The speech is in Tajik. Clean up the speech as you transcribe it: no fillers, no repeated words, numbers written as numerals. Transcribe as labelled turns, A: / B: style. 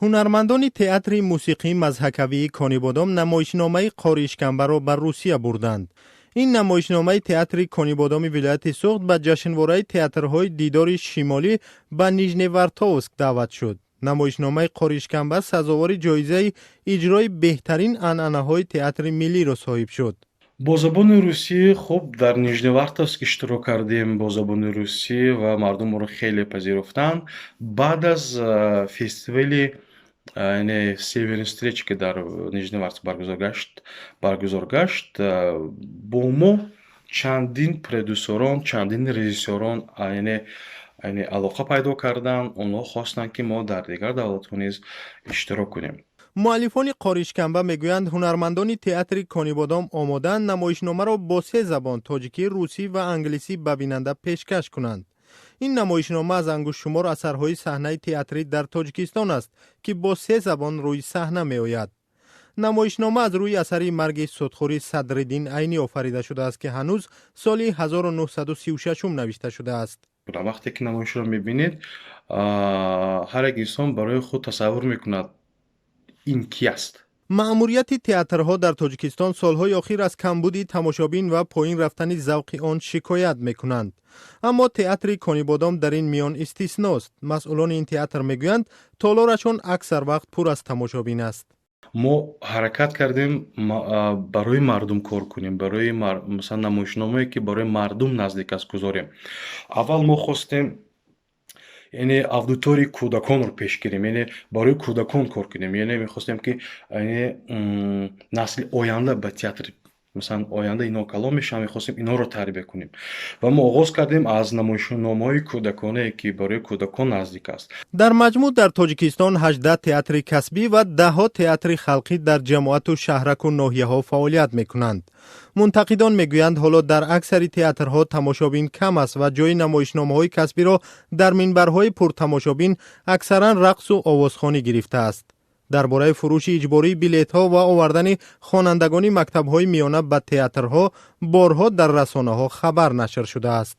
A: Ҳунармандони театри мусиқии мазҳакавии Конибодом намоишномаи Қоришкамбаро ба Русия бурданд. Ин намоишномаи театри Конибодоми вилояти Суғд ба ҷашнвораи театрҳои Дидори Шимолӣ ба Нижневартовск даъват шуд. Намоишномаи Қоришкамба сазовори ҷоизаи иҷрои беҳтарин анъанаҳои театри миллиро соҳиб шуд.
B: Бо забони русӣ. Хуб, дар Нижневартовск иштирок кардем бо забони русӣ ва мардум моро хеле пазируфтанд. Баъд аз фестивали, яъне «Северный встречи», ки дар Нижневартовск баргузор гашт, бо мо чандин продюсерон, чандин режиссёрон, яъне алоқа пайдо карданд. Онҳо хостанд, ки мо дар дигар давлатҳо низ иштирок кунем.
A: Муаллифони Қоришкамба мегӯянд, ҳунармандони театри Конибодом омодаанд намоишномаро бо се забон: тоҷикӣ, русӣ ва англисӣ ба бинанда пешкаш кунанд. Ин намоишнома аз ангуштшумор асарҳои саҳнаи театрӣ дар Тоҷикистон аст, ки бо се забон рӯи саҳна меояд. Намоишнома аз рӯи асари Марги судхӯри Садриддин Айнӣ офарида шудааст, ки ҳанӯз соли 1936 навишта шудааст.
B: Вақте ки намоишро мебинед, ҳар як инсон барои худ тасаввур мекунад, ин ки аст.
A: Маъмурияти театрҳо дар Тоҷикистон солҳои охир аз камбуди тамошобин ва поин рафтани завқи он шикоят мекунанд. Аммо театри Конибодом дар ин миён истисност. Масъулони ин театр мегӯянд, толорашон аксар вақт пур аз тамошобин аст.
B: Мо ҳаракат кардем барои мардум кор кунем, барои, масалан, намоишномае, ки барои мардум наздик аст, гузорем. Аввал мо хостем, яъне, аудиторияи кӯдаконро пеш гирем, яъне барои кӯдакон кор кунем, яъне мехостем, ки, яъне, насли оянда ба театр, масалан, оянда ино калон мешаванд, мехостем инҳоро тарбия кунем ва мо оғоз кардем аз намоишномаҳои кӯдаконае, ки барои кӯдакон наздик аст.
A: Дар маҷмӯъ дар Тоҷикистон 18 театри касбӣ ва даҳҳо театри халқӣ дар ҷамоату шаҳраку ноҳияҳо фаъолият мекунанд. Мунтақидон мегӯянд, ҳоло дар аксари театрҳо тамошобин кам аст ва ҷои намоишномаҳои касбиро дар минбарҳои пуртамошобин аксаран рақсу овозхонӣ гирифтааст. Дар бораи фурӯши иҷбории билетҳо ва овардани хонандагони мактабҳои миёна ба театрҳо борҳо дар расонаҳо хабар нашр шудааст.